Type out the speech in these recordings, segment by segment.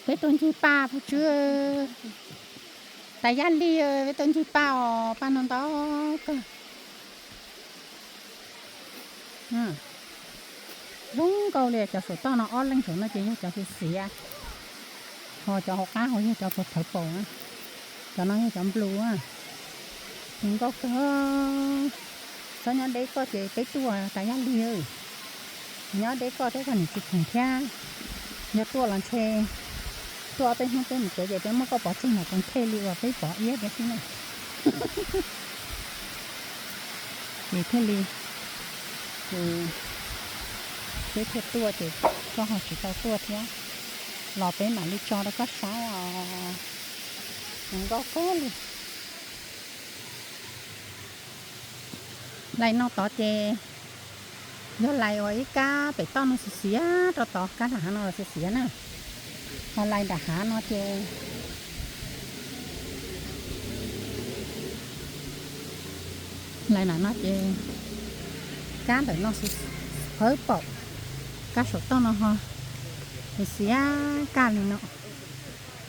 Peb tuaj ncig paj puas tswb, tas yaj lig, peb tuaj ncig paj os, paj no ntau kawg. Zoo nkauj li. Cov saum toj no ob leeg saum no ces yog cov xiav xiav, ho cov hauv qab ho yog cov purple na, cov no yog cov blue na. Zoo nkauj kawg. Txhob nyob deb koj ces peb tuaj tas yaj lig. Nyob deb koj thiab koj niam tsis khoom thiab. Yog tuaj los ntshe tuaj ob peb hnub peb mus tsev ces peb muab koj pov tseg nram Toos Thej li uas peb pov iab tias xwb na. Ces thiaj li, ces peb thiaj tuaj ces koj ho tsis tau tuaj thiab, los peb mam li tso rau koj saib os. Zoo nkauj kawg li. Lais no tod ces yog lais uas ib kab pem toj no xiav xiav rau tod, kab nram hav no los xiav xiav na. Ho lais nram hav no ces, lais nram no ces kab ntawm no purple, kab saum toj no ho xiav kaj li no,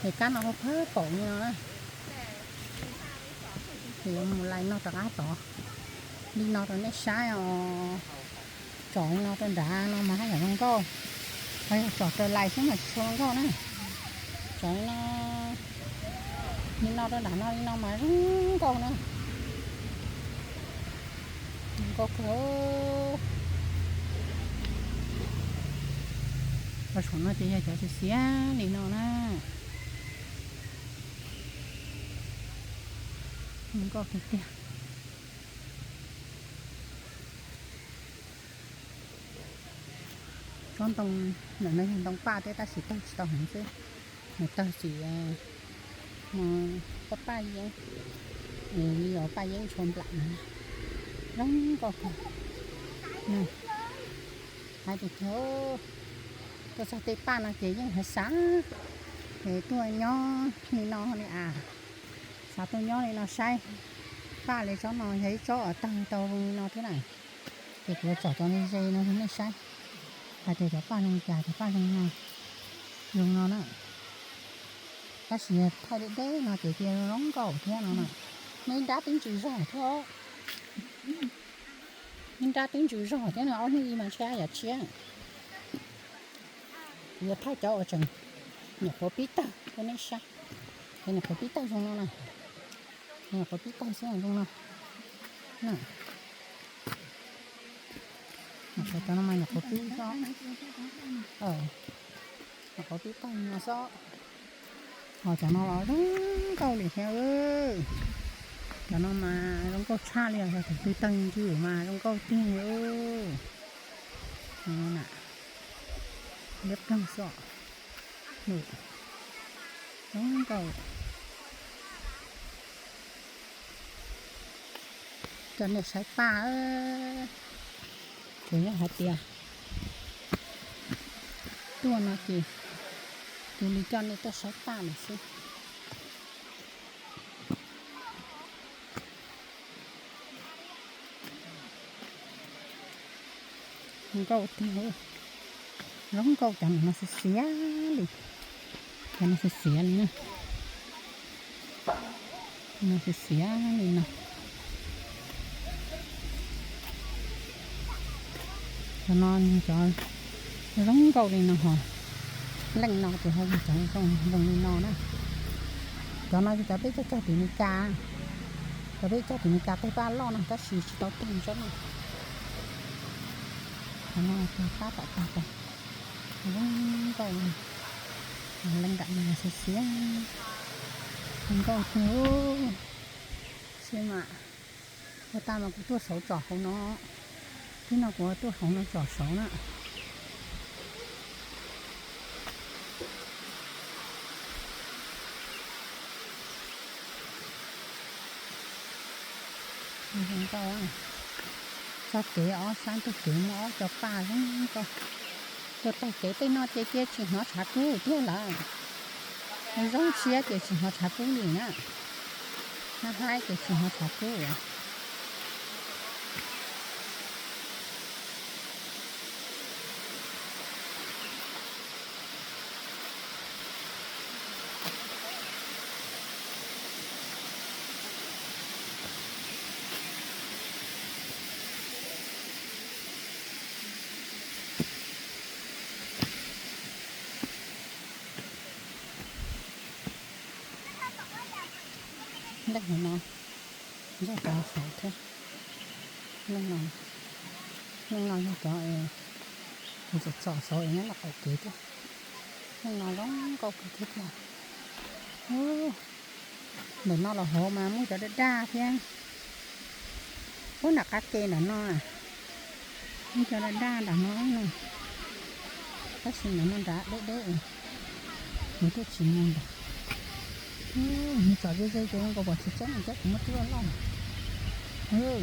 es kab no ho purple li no na. Ces yuav mus lais no rov qab tod, li no rau nej saib os. Tsom li no rau nrad no mas haj yam zoo nkauj. Ho yog tsom raws lais xwb mas tsis tshua zoo nkauj na. Tsom li no, li no rau nram no li no mas zoo nkauj na. Zoo nkauj kawg. Cov saum no ces yog cov xiav xiav li no na. Zoo nkauj tiag tiag. Tsob ntoo ntawm no yog ntoo paj thiab tab sis tawg tsis tau heev xwb. Nws tawg xim paj paj yeeb, li uas paj yeeb ntshua nplam na. Zoo nkauj kawg. Hais tias tuaj txog tej paj no ces yeej hais xav es tuaj nyob li no li as. Xav tuaj nyob li no saib paj li tsob no yog ib tsob uas tawg tau zoo li no thiab na. Ces kuv yuav tsom cov ze no rau nej saib hais tias cov paj zoo li cas, cov paj zoo no, zoo no na. Tab sis thaij deb deb no ces cia zoo nkauj thiab no na. Neb nrab twb ntsws zog thiab os. Neb nrab twb ntsws zog thiab no, ob hnub ib mas ntshe yam tshiab. Kuv yuav thaij cov uas tseem nyuam qhuav pib tawg rau nej saib. Ces nyuam qhuav pib tawg zoo no na. Nyuam qhuav pib tawg xwb zoo no. Nyuam qhuav cov no mas nyuam qhuav pib xwb. Nyuam qhuav pib tawg no xwb. Ho cov no los zoo nkauj li thiab. Cov no mas zoo nkauj tshaj li os, yog tus twg tawg ntsws mas zoo nkauj tiag li. Liab ploog xwb. Zoo nkauj. Coj nej saib paj, ces yog hais tias tuaj no ces cia li coj nej tuaj saib paj lawm xwb. Nkauj tiag, zoo nkauj cov no xiav xiav li, cov no xiav xiav li na. No xiav xiav li no. Cov no cov zoo nkauj li no ho, leej no ces ho yog cov zoo zoo li no na. Cov no yog cov peb cog cog tim Meskas, cov peb cog tim Meskas tej paj loj no tab sis tsis tau tag tsob no. Cov no pab tom tag tas, zoo nkauj li. Leej nram no xiav xiav, zoo nkauj tiag. Seb mas, ua tas mas kuv tuaj saud tsom hauv no, tib no kuv tuaj hauv no tsom saud na. Zoo nkauj, txoj kev ob sab ntug kev muaj ob co paj zoo nkauj. Tuaj taug kev tej no ces cia tsis hnov tshav kub tiag lawm. Zoo siab ces tsis hnov tshav kub li na. Nab haib ces tsis hnov tshav kub. Leej no, ntog cov saud thiab. Leej no, leej no yog cov txom txom saud es nyob nram qaum kev thiab. Leej no zoo nkauj kawg thiab tiag. Ntawm no los hauv mas muaj cov daj daj thiab. Ub, nram qab ke ntawm no, muaj cov daj daj nram no no. Tab sis ntawm no nrad deb deb, nws twb tsis mus ntawd. Nws tsom ze ze ces zoo nkaus pom tsis tseeb, cov kuv muab rub loj.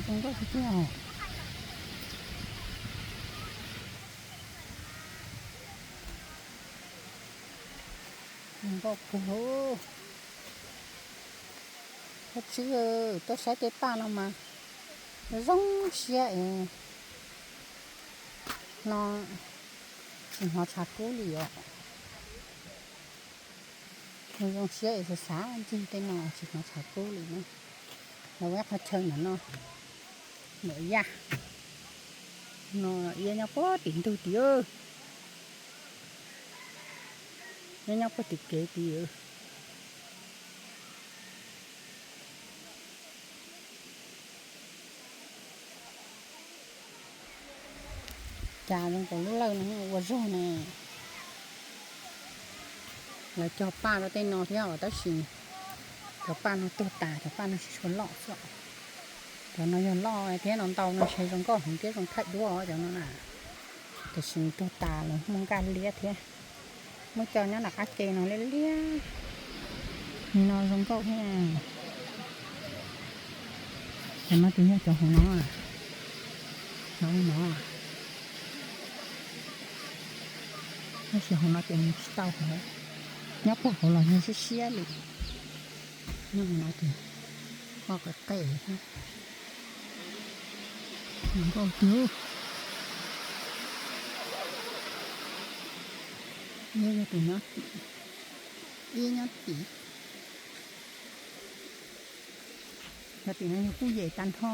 Zoo nkauj tiag tiag os. Zoo nkauj kawg. Ua tsi, tuaj saib tej paj no mas zoo siab es no tsis hnov tshav kub li os. Zoo siab es xav xav ncig tej no tsis hnov tshav kub li na. Los ua ib qhov chaw ntawm no, ntawm yaj no, iab nyob puag tim ntug tid. Nyob nyob puag tim kev tid. Cas zoo nkaus lub lawj no ua zog ne. Lawv cog paj rau tej no thiab os, tab sis cov paj no tuag tas, cov paj no tsis tshua loj xwb. Cov no yog loj thiab no ntau no ntshe zoo nkauj heev thiab zoo thaij duab cov no na. Tiam sis tuag tas lawv muaj nkaj liab thiab. Muab coj nyob nram qab ke no liab liab. Nim no zoo nkauj thiab. Cov no ces yog cov hauv no, no no. Tab sis hauv no ces mus tsis tau hauv, nyob puag hauv los yog siab siab li. Nyob hauv no ces ho qe qe thiab. Zoo nkauj tiag. Ib yog tus nyob tim, ib nyob tim. Cov tim no yog kuj yem tag nrho,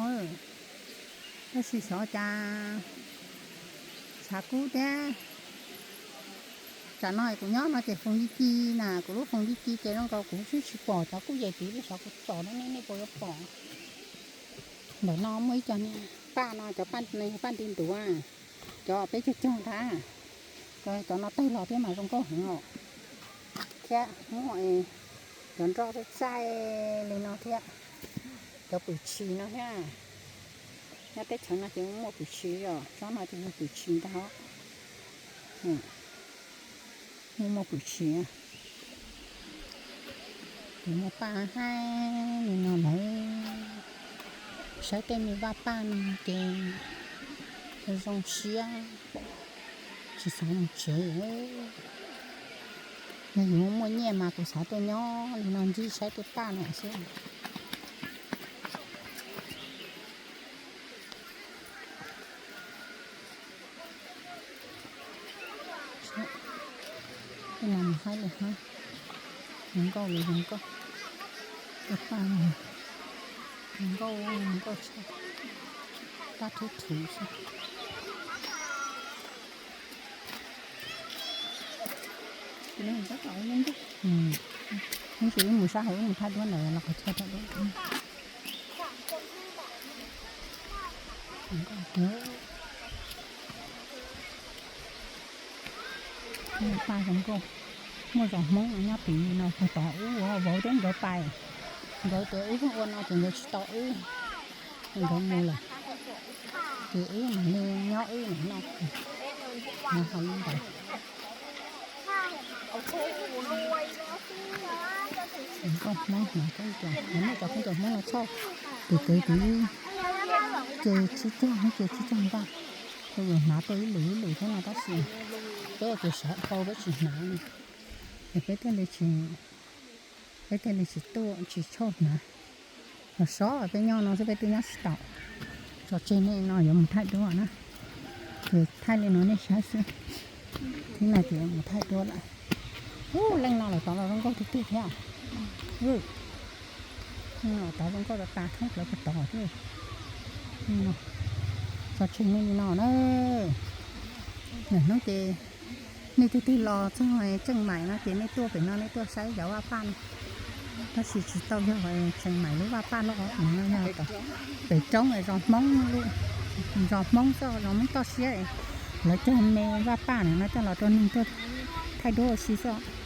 tab sis xyov cas tshav kub thiab. Tsam no kuv nyob no ces foos ci ci na, kuv lub foos ci ci ces zoo nkaus kuv twb tsis pom cov kuj yem tid li, xyov kuv tsom no nej puas yuav pom. Ntawm no muaj ib co paj no, cov paj no yog paj nti ntuav, cov peb caug caug ntag. Cov no tawg los thiab mas zoo nkauj heev os. Thiab muaj cov nroj txaij txaij li no thiab. Cov pwm tshis no thiab. Nyob teb chaws no ces muaj pwm tshis os, tsob no ces yog pwm tshis ntag os. Muaj muaj pwm tshis. Ces muaj paj haib li no lawm. Saib tej me vaj paj no ces zoo siab, tsis xav mus tsev. Yog yus muaj nyiaj mas kuv xav tuaj nyob li no ncig saib tej paj no xwb. Tej no mus haib li hab, zoo nkauj li zoo nkauj. Tej paj no zoo nkauj zoo nkauj tshaj, paj thub thuv xwb. Ib mus sab hauv, ib mus thaij duab ntawd los qhov chaw thaij duab. Paj zoo nkauj. Muaj zos Hmoob nyob tid no puag tod ub, vauv thiab nkawd pais, nkawd tias wb ua no ces nkawd tsis tau wb, nkawd mus lawm, ces wb mam li nyob wb no. Hais li ntawd. Nkauj Hmoob hnav khaub ncaws, nej cov khaub ncaws Hmoob no tshaj, tus kwv tus yij ces tsib caug, ces tsib caug npaj, tus yuav hnav tuaj ib lwm ib lwm thiab no tab sis peb ces sawv hau peb tsis hnav li, es peb thiaj li tsis, peb thiaj li tsis tuaj tsis tshauj hnav. Los sov peb nyob no xwb peb twb nyob tsis tau. Tso tseg nej no yuav mus thaij duab na, ces thaij li no nej saib xwb. Thib no ces yuav mus thaij duab lawm. Ub, leej no lawm tod los zoo nkauj tiag tiag thiab. Tod zoo nkauj tas tas thoob plaws puag tod thiab. Tso tseg nej li no na. Nim no ces nej twg twg los txog Tseej Maim no ces nej tuaj pem no nej tuaj saib cov vaj paj no. Tab sis tsis tau yog tseem maim lub vaj paj loj no, yog pem roob zos Hmoob, zos Hmoob xwb, zos Hmoob toj siab. Lawv cog me vaj paj no coj los rau neeg tuaj thaij duab ua si xwb.